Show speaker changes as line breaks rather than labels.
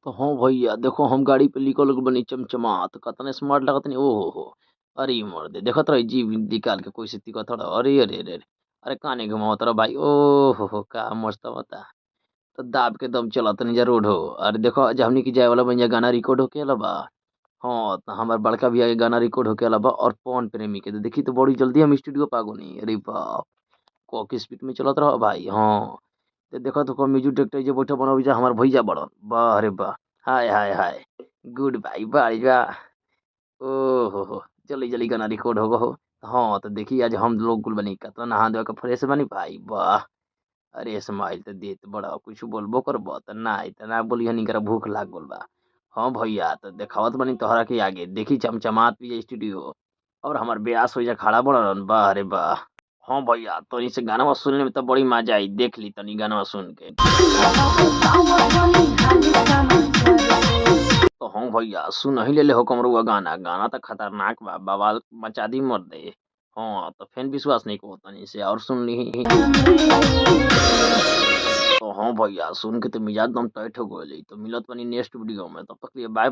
तो हाँ भैया देखो हम गाड़ी पे लिखल बनी चमचमात कतना स्मार्ट लगत नहीं। ओ हो अरे मर्दे देखत रही जीभ निकाल के कोई से तिकत रह। अरे अरे अरे अरे काने घुमावत रह भाई। ओ हो का मस्त बता तो दाब के दम चलत नहीं रोड हो। अरे देखो आज हमनी के जाए वाला बन गाना रिकॉर्ड होके आला बा। हाँ तो हमार बड़का भैया के गाना रिकॉर्ड होके आला बा और पवन प्रेमी के। तो देखी तो बड़ी जल्दी हम स्टूडियो पागो नहीं। अरे बाप को स्पीड में चलत रहो भाई। हाँ तो देखो तो म्यूजिक डायरेक्टर जे बैठो बनो जा हमार भैया बड़न। वाह रे वाह, हाय हाय हाय, गुड भाई बाय वाह। ओ हो जल्दी जल्दी गाना रिकॉर्ड हो हो। हाँ तो देखी आज हम लोग कुल बनी कतना नहा धोआ के फ्रेश बनी भाई। वाह अरे स्माइल तो देत बड़ा कुछ बोलबो करबो त ना इतना बोलिए निकरा भूख लाग गल बा। हाँ भैया तो देखावत बनी तोहरा के आगे देखी चमचमात भी स्टूडियो और हमार ब्यास हो जा खड़ा बड़न। वाह रे वाह। हाँ भैया तो इसे गाना सुनने में तो बड़ी मजा आई। देख ली तनी गाना सुन के। तो हाँ भैया सुन ही ले ले हो कमरुआ गाना। गाना तो खतरनाक बा, बवाल मचा दी मर दे। हाँ तो फिर विश्वास नहीं को तनी से और सुन ली। तो हाँ भैया सुन के तो मिजाज एकदम टाइट हो गई। तो मिलत बनी नेक्स्ट वीडियो में, तब तक लिए बाय।